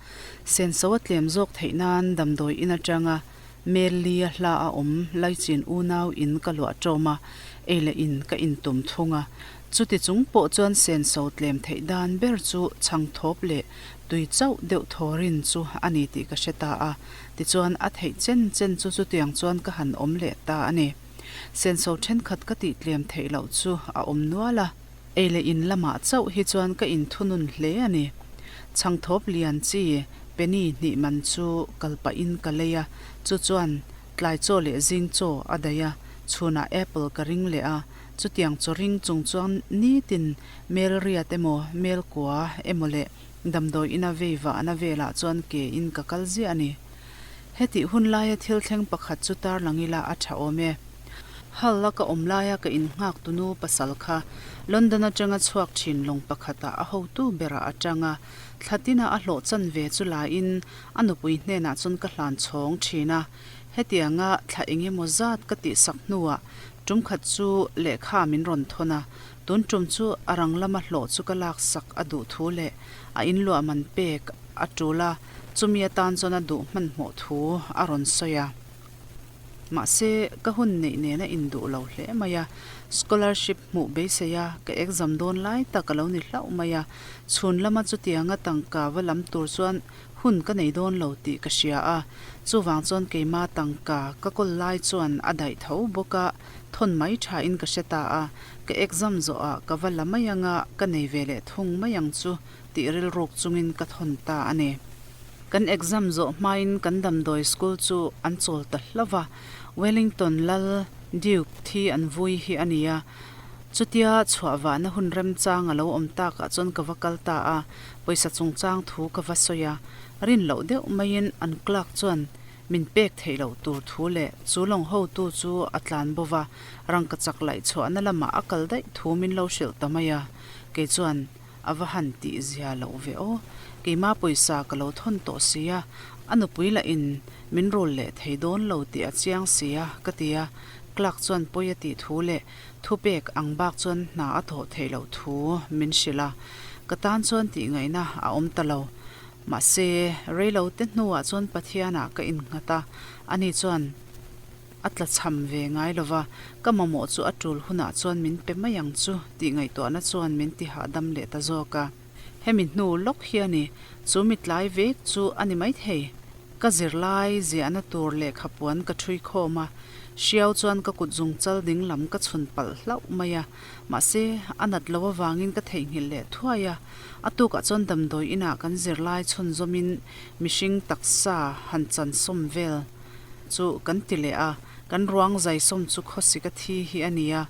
Senso a tlem zawk theih nan damdawi in atanga Mel Lee-a hla a awm Laichin unau in ka luah ṭawm a, ei leh in ka intum thung a. Chuti chung pawh chuan senso tlem theih dan ber chu chhangthawp leh Tui chauh deuh thawrin chu a ni tih ka hre ta a, tichuan a theih chen chen chu chutiang chuan ka han awm leh ta a ni. Senso thenkhat ka tih tlem theih loh chu a awm nual a, ei leh in lamah chauh hi chuan ka inthunun hle a ni. Chhangthawp lian chi penny hnih man chu kal pahin ka lei a, chu chuan tlai chaw leh zing chaw a daih a, chhunah apple ka ring leh a, chutiang chaw ring chung chuan nitin Mel riat emaw, mel kua emaw leh damdawi ina vei vahna velah chuan ke in ka kal ziah a ni. Hetih hun laia thil thleng pakhat chu tarlang ila a tha awm e. Hull a ka awm laia ka innghak tunu pasal kha London atanga chhuak thin lawng pakhatah a hotu berah a tang a, thla tina a hlawh chan ve chu laiin a nupui hnenah chuan ka hlan chhawng thin a. Hetianga thla engemaw zat ka tihsak hnuah tumkhat chu lehkha min rawn thawn a, Tun tum chu a rang lama hlawh chu ka laksak a duh thu leh a inluah man pek a tul a, chumi atan chuan a duh hmanhmawh thu a rawn sawi a. Mahse, ka hun neih nen a induh lo hle mai a, scholarship hmuh beisei a ka exam dawn lai tak a lo ni hlauh mai a, chhun lama chutianga tangka va lam tur chuan hun ka nei dawn lo tih ka hria a, chuvang chuan keima tangka ka kawl lai chuan a daih tho bawk a. Thawn mai tha in ka hre ta a, ka exam zawh ah ka va la mai anga ka nei ve leh thung mai ang chu tih rilruk chungin ka thawn ta a ni. Kan exam zawh hmain kan damdawi school chu an chawl ta hlauh va, Wellington lal Duke thi an vui hi a ni a, chutia chhuah vahna hun remchang a lo awm takah chuan ka va kal ta a, pawisa chungchang thu ka va sawi a, rin loh deuh maiin an clerk chuan min pek theih loh tur thu leh chu lawng hotu chu a tlan bo va, rangkachak laih chhuahna lamah a kal daih thu min lo hrilh ta mai a, kei chuan A va han tih zia loh ve aw. Keima pawisa ka lo thawn tawh si a, a nupui lah in min rul leh thei dawn lo tih a chiang si a, ka ti a. Clerk chuan pawi a tih thu leh thupek ang bak chuan hna a thawh theih loh thu min hrilh a. Ka tan chuan tih ngaihna a awm ta lo. Mahse, reilo te hnuah chuan Pathianah ka innghat a, ani chuan. A tla chham ve ngai lo va, ka mamawh chu a tul hunah chuan min pe mai ang chu tih ngaihtuahna chuan min ti hahdam leh ta zawk a. Hemi hnu lawk hi a ni, chu mi tlai vek chu a ni maithei. Ka zirlai ziahna tur lehkha puan ka ṭhui khawm a, hriau chuan ka kut zungchal ding lam ka chhun palh hlauh mai a, mahse a nat lo avangin ka theihnghilh leh thuai a. A tukah chuan damdawi inah kan zirlai chhunzawmin mihring taksa han chansawm vel chu kan ti leh a, kan ruang zaisawm chu khawsik a thi hi a ni a,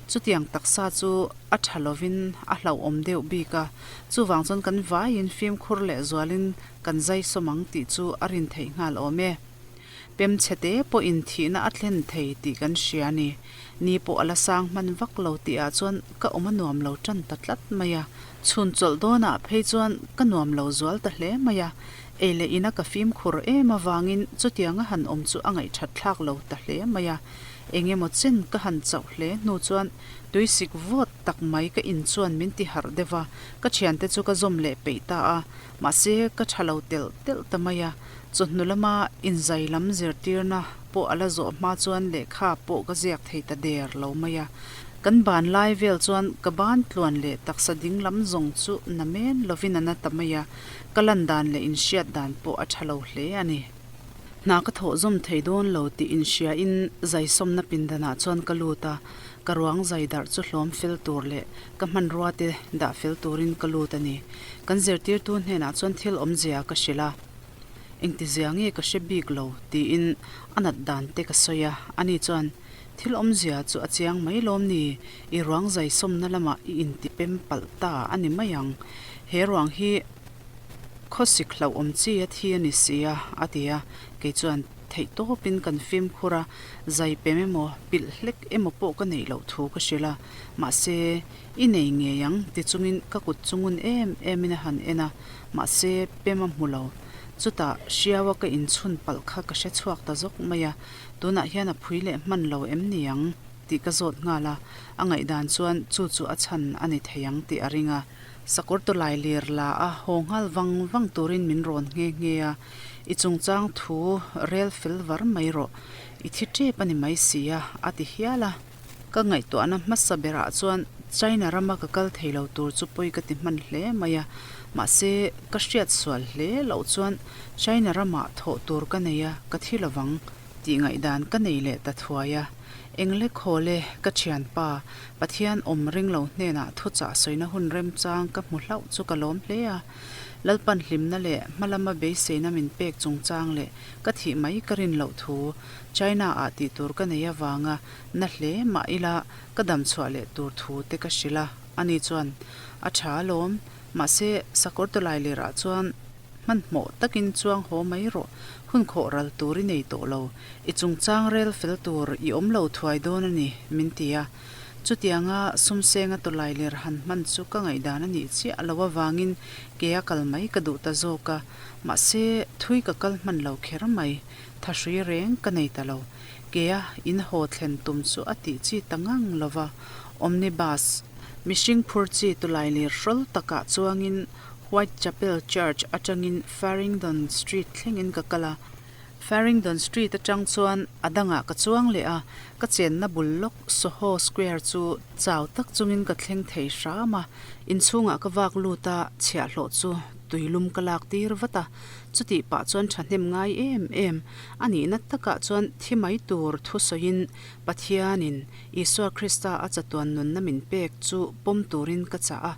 chutiang taksa chu a tha lovin a hlauhawm deuh bik a, chuvang chuan kan vaiin fimkhur leh zualin kan zaisawm ang tih chu a rin theih nghal awm e. Pem chhe te pawhin thihna a thlen thei tih kan hria a ni. Ni pawh a la sang hman vak lo tihah chuan ka awm a nuam lo tan ta tlat mai a, chhun chawlh dawnah phei chuan ka nuam lo zual ta hle mai a, Ei leh ina ka fimkhur em avangin chutianga han awm chu a ngaihthat thlak lo ta hle mai a. Eng emaw chen ka han chauh hle hnu chuan tuisik vawt tak mai ka in chuan min ti harh deuh a, ka thiante chu ka zawm leh peih ta a, mahse ka tha lo telh telh ta mai a. Chawhnu lama inzai lam zirtirna pawh a la zawh hma chuan lehkha pawh ka ziak thei ta der lo mai a. Kan ban lai vel chuan ka ban tluan leh taksa ding lam zawng chu na men lovin a na ta mai a. Ka lan dan leh inhriat dan pawh a tha lo hle a ni. Hna ka thawh zawm thei dawn lo tih inhriain zaisawmna pindanah chuan ka lut a, ka ruang zai darh chu hlawm fel tur leh ka hmanrua te dah fel turin ka lut a ni. Kan zirtirtu hnenah chuan thil awmzia ka hrilh a, engtizia nge ka hre bik lo tiin a nat dan te ka sawi a, ani chuan thil awmzia chu a chiang mai lawm ni, i ruang zaisawmna lamah i intipem palh ta a ni mai ang. He ruang hi khawsik hlauhawm chi a thi a ni si a, a ti a. Kei chuan theih tawpin kan fimkhur a, zai pem emaw, pilh hlek emaw pawh ka neih loh thu ka hrilh a. Mahse, i nei ngei ang ti chungin ka kut chu ngun em emin a han en a, mahse, pem a hmu lo. Chutah, hriaua ka inchhun palh kha ka hre chhuak ta zawk mai a, tunah hian a phui leh hman lo em ni ang? tih ka zawt nghal a, a ngaihdan chuan chu chu a chhan a ni thei ang tih a ring a. Sakawr tawlai lir la a haw nghal vang vang turin min rawn nghe nghe a, I chungchang thu rel fel var mai rawh, i thi tep a ni mai si a, a ti hial a. Ka ngaihtuahna hmasa berah chuan China rama ka kal thei lo tur chu pawi ka ti hman hle mai a, mahse ka hriat sual hle loh chuan China ramah thawh tur ka nei a, ka thi lovang tih ngaihdan ka nei leh ta thuai a. Engle khawle ka thianpa, Pathian awm ring lo hnenah thuchah sawina hun remchang ka hmu hlauh chu ka lawm hle a. Lalpan hlimna leh hmalama beiseina min pek chungchang leh ka thih mai ka rin loh thu China ah tih tur ka nei avanga na hle mah ila ka dam chhuah leh tur thu te ka hrilh a. Ani chuan, A tha alawm, mahse sakawr tawlai lerah chuan Hmanhmawh takin chuang haw mai rawh, hun khawh ral tur i nei tawh lo, i chungchang rel fel tur i awm lo thuai dawn a ni, min ti a. Chutianga sumsenga tawlai ler han hman chu ka ngaihdan a nih chiah lo avangin kea kal mai ka duh ta zawk a, mahse thui ka kal hman lo kher mai, thahrui reng ka nei ta lo. Kea in haw thlen tum chu a tih chi ta ngang lo va, omnibus, mihring phur chi tawlai ler hrawl takah chuangin Whitechapel Church atangin Farringdon Street thlengin ka kal a. Farringdon Street atang chuan a dangah ka chuang leh a, ka chenna bul lawk Soho Square chu chau tak chungin ka thleng thei hram a, inchhungah ka vak lut a, chhiahhlawh chu tuilum ka lak tir vat a, chutih pah chuan thahnem ngai em em a nihna takah chuan thi mai tur thusawiin Pathianin Isua Krista a chatuan nunna min pek chu pawm turin ka chah a,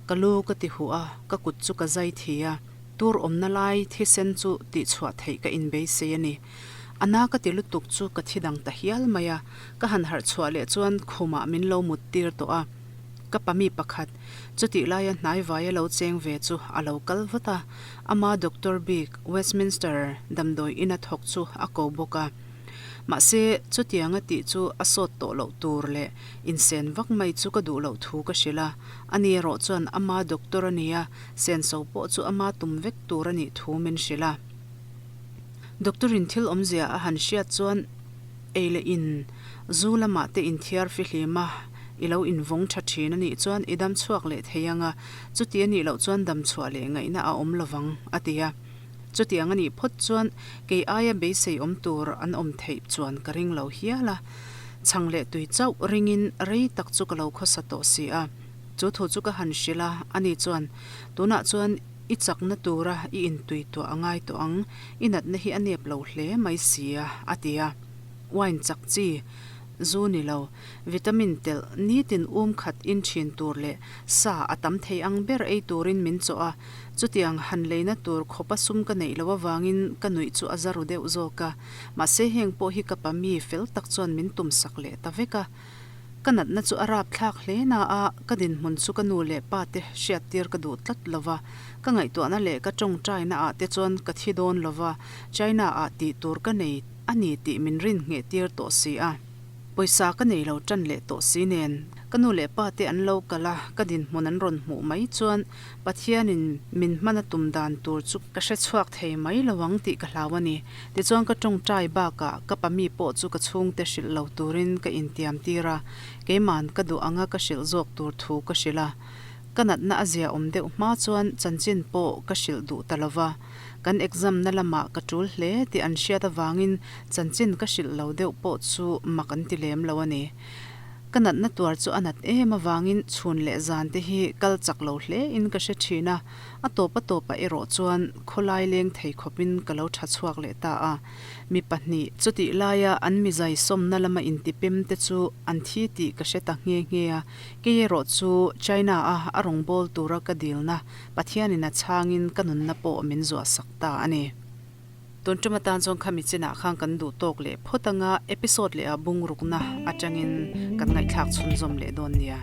ka lu ka ti huh a, ka kut chu ka zai thi a. Tur awmna lai thisen chu tihchhuah theih ka inbeisei a ni. A na ka ti lutuk chu ka thi dang ta hial mai a, ka han harh chhuah leh chuan khumah min lo mut tir tawh a. Ka pa mi pakhat, chutih laia hnaivaia lo cheng ve chu a lo kal vat a, ama doctor bik Westminster damdawi ina thawk chu a ko bawk a. Mahse, chutianga tih chu a sawt tawh loh tur leh insen vak mai chu ka duh loh thu ka hrilh a, ani erawh chuan ama doctor a nia, senso pawh chu ama tum vek tur a nih thu min hrilh a. Doctor-in thil awmzia a han hriat chuan ei leh in zu lamah te inthiar fihlim a, i lo invawng tha thin a nih chuan i dam chhuak leh thei ang a, chuti a nih loh chuan dam chhuah leh ngaihna a awm lovang, a ti a. Chutiang a nih phawt chuan kei aia beisei awm tur an awm theih chuan ka ring lo hial a, chhang leh tui chauh ringin rei tak chu ka lo khawsa tawh si a. Chu thu chu ka han hrilh a, ani chuan, Tunah chuan i chakna tura i intui tuah a ngai tawh ang, i natna hi a nep lo hle mai si a, a ti a. Wine chak chi, zu ni lo, vitamin telh nitin um khat in thin tur leh sa a tam thei ang ber ei turin min chawh a, Chutiang han leina tur khawpa sum ka neih loh avangin ka nuih chu a za ru deuh zawk a, mahse heng pawh hi ka pa mi fel tak chuan min tumsak leh ta vek a. Ka natna chu a rapthlak hle na a, ka dinhmun chu ka nu leh pa te hriattir ka duh tlat lo va, ka ngaihtuahna leh ka tawngtaina ah te chuan ka thi dawn lo va, China ah tih tur ka nei a ni tih min rin ngheh tir tawh si a. Pawisa ka nei lo tan leh tawh si nen, ka nu leh pa te an lo kal a, ka dinhmun an rawn hmuh mai chuan Pathianin min hman a tum dan tur chu ka hre chhuak thei mai lo ang tih ka hlau a ni. Tichuan ka tawngtai bakah ka pa mi pawh chu ka chhungte hrilh lo turin ka intiam tir a, keiman ka duh anga ka hrilh zawk tur thu ka hrilh a. Ka natna a zia awm deuh hma chuan chanchin pawh ka hrilh duh ta lo va, kan exam na lamah ka tul hle tih an hriat avangin chanchin ka hrilh lo deuh pawh chu mak an ti lem lo a ni. Ka natna tuar chu a nat em avangin chhun leh zan te hi kal chak lo hle in ka hre thin a, a tawp a tawpah erawh chuan khawlai leng thei khawpin ka lo tha chhuak leh ta a. Mi pahnih, chutih laia an mizai sawmna lama intipem te chu an thi tih ka hre ta nghe nghe a, kei erawh chu China a a rawngbâwl tura ka dilna Pathianin a chhangin ka nunna pawh min zuahsak ta a ni. Tun tum atan chuan khami chinah khan kan duh tawk leh phawt anga episode leh ah bungrukna atangin kan ngaihthlak chhunzawm leh dawn nia.